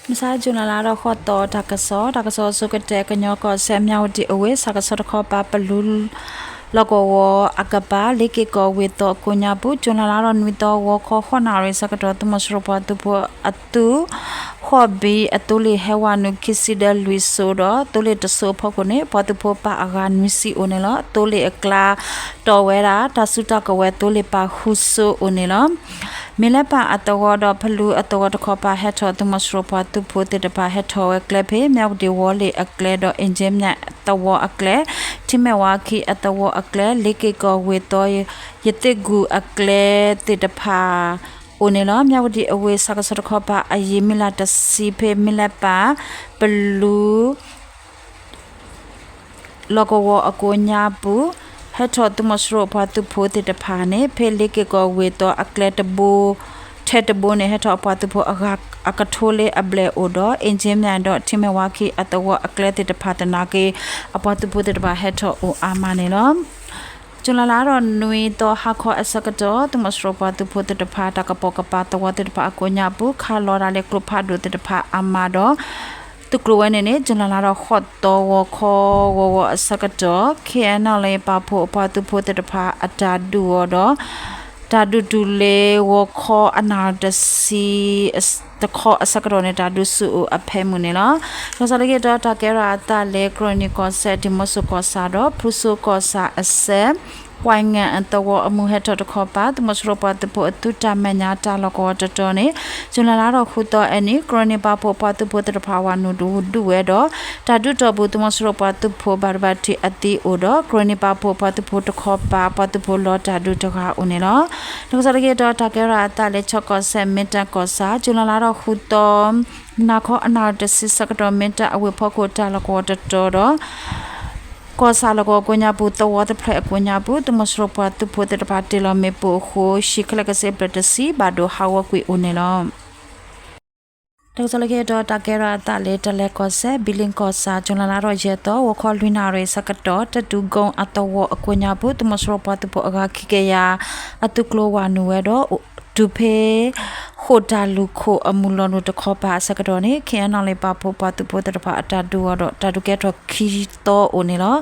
မုၢ်ဆါ June လါဒီးဃိးသီ တၢ်ကစီၣ်, တၢ်ကစီၣ်အဆိကတၢၢ် ကညီကီၢ်စဲၣ် မၠၣ်ဝတံၣ်အဝ့ၢ် ဆၣ်ကဆီတခီပၤ ပလူ လီၢ်ကဝီၤအကပၤ လ့က့ၤကီၢ်ဝ့ၢ်သီအကိးညါပူၤ June လါဒီးနွံသီ ဂီၤခီဃိးနၣ်ရံၣ်ဆၢကတီၢ် သုးမီၤစိရိၤပှၤသုးဖိအသုး ဃိးဘံ အသိလ့ၣ်ဟဲဝးနုာ်ခံဆံဒၢလွံၢ်စိဒီး သိလ့ၣ်တစိအဖီခိၣ်န့ၣ် ပှၤသုးဖိပာ်အဂၤနွံဆံအိၣ်န့ၣ်လီၤ. သိလ့ၣ်အကျါ တီၢ်ဝဲဒၣ် တၢ်စုတၢ်ကဝဲၤသိလ့ၣ်ပာ်ဃုစိအိၣ်န့ၣ်လီၤ. မ့ၢ်လၢပၢ်အသဝီဒီးဖလူအသဝီတခီပၤ ဟဲထီၣ်သုးမီၤစိရိၤပှၤသုးဖိသ့ၣ်တဖၣ် ဟဲထီၣ်ဝဲကျဲဖဲ မၠၣ်ဝတံၣ်ဝီလ့ၣ်အကျဲဒီး အ့ၣ်ကၠ့မၠဲၣ်သဝီအကျဲ, ထံမဲၣ်ဝါခံအသဝီအကျဲ, လ့က့ၤကီၢ်ဝ့ၢ်သီ ယသ့ၣ်ကူၣ်အကျဲသ့ၣ်တဖၣ်အိၣ်န့ၣ်လီၤ. မၠၣ်ဝတံၣ်အဝ့ၢ် ဆၣ်ကဆီတခီပၤအယံၤ မုၢ်လၢ်တဆံဖဲ မ့ၢ်လၢပၢ် ပလူ လီၢ်ကဝီၤအကိးညါပူၤ ဟဲထီၣ်သုးမီၤစိရိၤအပှၤသုးဖိသ့ၣ်တဖၣ်န့ၣ် ဖဲလ့က့ၤကီၢ်ဝ့ၢ်သီအကျဲတဘိ ထဲတဘိန့ၣ် ဟဲထီၣ်အပှၤသုးဖိအဂၤအကထိလ့အဘျဲၣ်အိၣ်ဒီး အ့ၣ်ကၠ့မၠဲၣ်ဒီး ထံမဲၣ်ဝါခံအသဝီအကျဲသ့ၣ်တဖၣ်သနာ်က့ အပှၤသုးဖိသ့ၣ်တဖၣ်ဟဲထီၣ်အိၣ်အါမးန့ၣ်လီၤ. ဇွန်လလါဒီးနွံသီဟါခီအဆၢကတီၢ် သုးမီၤစိရိၤပှၤသုးဖိသ့ၣ်တဖၣ် တၢ်ကပိာ်ကပၤသဝီသ့ၣ်တဖၣ်အကိးညါပူၤ ခးလီၤဒၣ်လၢကျိဖးဒိၣ်သ့ၣ်တဖၣ်အါမးဒီး သုးကျိၤဝဲန့ၣ်န့ၣ် ဇွန်လလါဒီးဃိးသီဂီၤခီဂီၤဂီၤအဆၢကတီၢ် ခ့ၣ်အဲၣ်နီၣ်လ့ပာ်ဖှိၣ်အပှၤသုးဖိသ့ၣ်တဖၣ်အတၢ်ဒုးအီၤဒီး တၢ်ဒုးတုၤလၢဂီၤခီအနၣ်ရံၣ်တဆံ တခီအဆၢကတီၢ်န့ၣ် တၢ်ဒုးဆူၣ်အိၣ်အဖၢမုၢ်န့ၣ်လီၤ. တၢ်ကစီၣ်လၢက့ၤဒီးတၢ်ကဲထီၣ်အသးလၢ ကရ့ၣ်နံၣ်ကီၢ်စဲၣ် ဒံၣ်မိၣ်စိၣ်ကီၢ်ဆၣ်ဒီး ဖရူစိကီၢ်ဆၣ်အစဲး ကွၢ်ငၣ်အသဝီအမုၢ်ဟဲထီၣ်တခီပၤ သုးမီၤစိရိၤပှၤသုးဖိအသုးတၢ်မဲာ်ညါတၢ်လီၢ်ကဝီၤတတီၤန့ၣ် ဇွန်လလါဒီးဃုသီအနံၤ ကရ့ၣ်နံၣ်ပာ်ဖှိၣ်ပှၤသုးဖိသ့ၣ်တဖၣ်ဝးနုာ်ဒုးဝဲဒီး တၢ်ဒုးတီၢ်ပူၤ သုးမီၤစိရိၤပှၤသုးဖိဘၣ်ဒိဘၣ်ထံးအသံအိၣ်ဒီး ကရ့ၣ်နံၣ်ပာ်ဖှိၣ်ပှၤသုးဖိတခီပၤ ပှၤသုးဖိလီၤတၢ်ဒုးတဂၤအိၣ်န့ၣ်လီၤ. တၢ်ကစီၣ်လၢက့ၤဒီးတၢ်ကဲထီၣ်အသးလၢ ခၠီကီၢ်စဲၣ် မ့ၢ်တၢ်ကီၢ်ဆၣ် ဇွန်လလါဒီးဃုသီ မုၢ်နၤခီအနၣ်ရံၣ်တဆံဆၢကတီၢ် မ့ၢ်တၢ်အဝ့ၢ်ဖီခိၣ်တၢ်လီၢ်ကဝီၤတတီၤဒီး ကီၢ်ဆၣ်လီၢ်ကဝီၤကိးညါပူၤ သဝီတဖျၢၣ်အကိးညါပူၤ သုးမီၤစိရိၤပှၤသုးဖိသ့ၣ်တဖၣ်တ့ၢ်လီၤမ့ၣ်ပိၢ်အဃိ ဟံၣ်ခဲလၢာ်ခဲဆ့ဘျဲၣ်တဆံ ဘၣ်ဒိဟးဂီၤကွံာ်အိၣ်န့ၣ်လီၤ. တၢ်ကစီၣ်လၢက့ၤဒီးတၢ်ကဲထီၣ်အသးလၢ တလဲၤကီၢ်စဲၣ် ဘံလ့ကီၢ်ဆၣ် ဇွန်လလါဒီးယဲၢ်သီ ဂီၤခီလွံၢ်နၣ်ရံၣ်ဆၢကတီၢ် တတူၣ်ကိအသဝီအကိးညါပူၤ သုးမီၤစိရိၤပှၤသုးဖိအဂၤခံကယၤ အသုးကျိၤဝးနုာ်ဝဲဒီး တုၤဖဲဃိာ်တၢ်လူၢ်ခိၣ်အမုၢ်လီၤနုာ်တခီပၤအဆၢကတီၢ်န့ၣ် ခ့ၣ်အဲၣ်နီၣ်လ့ပာ်ဖှိၣ်ပှၤသုးဖိသ့ၣ်တဖၣ်အတၢ်ဒုးအီၤဒီး တၢ်ဒုးကဲထီၣ်ခံသီအိၣ်န့ၣ်လီၤ.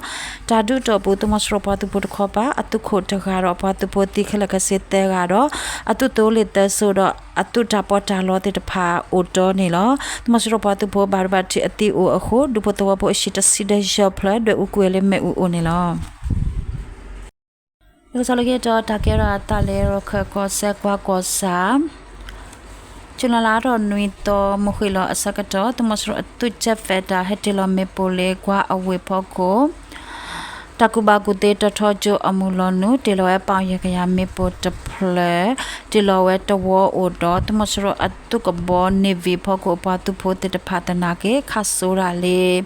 တၢ်ဒုးတီၢ်ပူၤ သုးမီၤစိရိၤပှၤသုးဖိတခီပၤ အသုးခိၣ်တဂၤဒီး ပှၤသုးဖိသံခဲလၢာ်ခဲဆ့သၢဂၤဒီး အသုးသိလ့ၣ်သၢစိဒီး အသုးတၢ်ပီးတၢ်လီသ့ၣ်တဖၣ်အိၣ်တီန့ၣ်လီၤ. သုးမီၤစိရိၤပှၤသုးဖိဘၣ်ဒိဘၣ်ထံးအသံအိၣ်အဃိ ဒူဖိသဝီဖိအဟံၣ်တဆံဒီးယဲၢ်ဖျၢၣ် ဒွဲၣ်အူကွံာ်ဝဲလၢမ့ၣ်အူအိၣ်န့ၣ်လီၤ. တၢ်ကစီၣ်လၢက့ၤဒီးတၢ်ကဲထီၣ်အသးလၢ ရခၢၣ်ကီၢ်စဲၣ် ကွါကီၢ်ဆၣ် ဇွန်လလါထီၣ်နွံသီ မုၢ်ဃ့ၢ်လီၤအဆၢကတီၢ် သုးမီၤစိရိၤအသုး jet fighter ဟဲတ့ၢ်လီၤမ့ၣ်ပိၢ်လၢကွါအဝ့ၢ်ဖီခိၣ် တၢ်ကူၣ်ဘၣ်ကူၣ်သ့တီၤထီကၠိအမုၢ်လီၤနုာ် တ့ၢ်လီၤဝဲပီၣ်ယဲၢ်ကယၤမ့ၣ်ပိၢ်တဖျၢၣ် တ့ၢ်လီၤဝဲတဝီအိၣ်ဒီး သုးမီၤစိရိၤအသုးကဘီ Navy ဖီခိၣ်အပှၤသုးဖိသ့ၣ်တဖၣ်သနာ်က့ ခးစိဒၣ်လၢ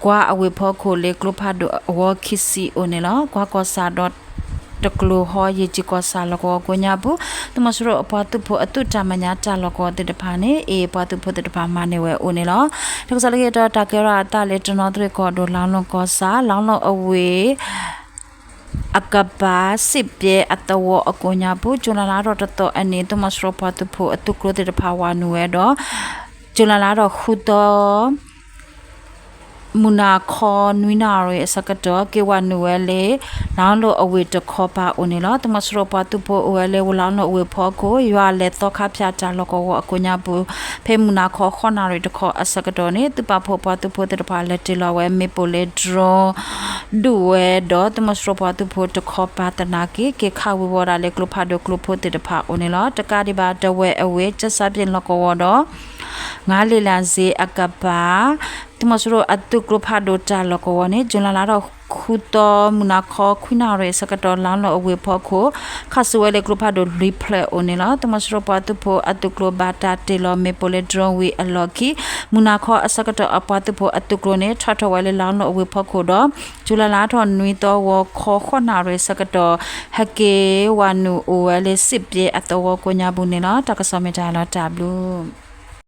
ကွါအဝ့ၢ်ဖီခိၣ်လၢကျိဖးဒိၣ်အဂီၤခံဆံအိၣ်န့ၣ်လီၤ. ကွါကီၢ်ဆၣ်ဒီး တကျိၤဟီ ယ့ၣ်ကၠံၣ်ကီၢ်ဆၣ်လီၢ်ကဝီၤကိးညါပူၤ သုးမီၤစိရိၤအပှၤသုးဖိအသုးတၢ်မဲာ်ညါတၢ်လီၢ်ကဝီၤသ့ၣ်တဖၣ်န့ၣ် အ့ၣ်ပှၤသုးဖိသ့ၣ်တဖၣ်မၤန့ၢ်ဝဲအိၣ်န့ၣ်လီၤ. တၢ်ကစီၣ်လၢက့ၤဒီးတၢ်ကဲထီၣ်အသးလၢ တနီသရံၣ်ကီၢ်ဒိၣ် လါလိၣ်ကီၢ်ဆၣ် လါလိၣ်အဝ့ၢ် အကပၤ စံးပျဲအသဝီအကိးညါပူၤ ဇွန်လလါထီၣ်တသီအနံၤ သုးမီၤစိရိၤပှၤသုးဖိအသုးကျိၤသ့ၣ်တဖၣ်ဝးနုာ်ဝဲဒီး ဇွန်လလါထီၣ်ဃုသီ မုၢ်နၤခီနွံနၣ်ရံၣ်အဆၢကတီၢ် က့ၤဝးနုာ်ဝဲလၢ လါလိၣ်အဝ့ၢ်တခီပၤအိၣ်န့ၣ်လီၤ. သုးမီၤစိရိၤပှၤသုးဖိအိၣ်ဝဲလၢ လါလိၣ်အဝ့ၢ်ဖီခိၣ် ယွၤလဲၤသီခါဖၠၣ်တၢ်လီၢ်ကဝီၤအကိးညါပူၤ ဖဲမုၢ်နၤခီဃိးနၣ်ရံၣ်တခီအဆၢကတီၢ်န့ၣ် သုးပာ်ဖှိၣ်ပှၤသုးဖိသ့ၣ်တဖၣ်လဲၤတ့ၢ်လီၤဝဲမ့ၣ်ပိၢ်လၢ drone ဒုးဝဲဒီး သုးမီၤစိရိၤပှၤသုးဖိတခီပၤသနာ်က့ က့ၤခးဝံၤဝီၤဒၣ်လၢကျိဖးဒိၣ်ကျိဖိသ့ၣ်တဖၣ်အိၣ်န့ၣ်လီၤ. တကးဒံးဘၣ် တဝဲၢ်အဝ့ၢ် ကၠၢ်စၢ်ပ့ၣ်လီၢ်ကဝီၤဒီး ငါးလံာ်လၣ်စ့အကပၤ သုးမီၤစိရိၤအသုးကျိဖးဒိၣ်တၢ်လီၢ်ကဝီၤန့ၣ် ဇွန်လလါထီၣ်ဃုသီ မုၢ်နၤခီခွံနၣ်ရံၣ်အဆၢကတီၢ် လါလိၣ်အဝ့ၢ်ဖီခိၣ် ခးစိဝဲလၢကျိဖးဒိၣ်လွံၢ်ဖျၢၣ်အိၣ်န့ၣ်လီၤ. သုးမီၤစိရိၤပှၤသုးဖိအသုးကျိၤဘၣ်တၢ်တ့ၢ်လီၤမ့ၣ်ပိၢ်လၢ drone ဝံၤအလီၢ်ခံ မုၢ်နၤခီအဆၢကတီၢ်အပှၤသုးဖိအသုးကျိၤန့ၣ် ထီၣ်ထီၣ်ဝဲလၢလါလိၣ်အဝ့ၢ်ဖီခိၣ်ဒီး ဇွန်လလါထီၣ်နွံသီ ဂီၤခီဃိးနၣ်ရံၣ်အဆၢကတီၢ် ဟဲက့ၤဝးနုာ်အိၣ်ဝဲလၢစံးပျဲအသဝီကိးညါပူၤန့ၣ်လီၤ. တၢ်ကစီၣ်မ့ၢ်တၢ်လီၤတၢ်ဘျုး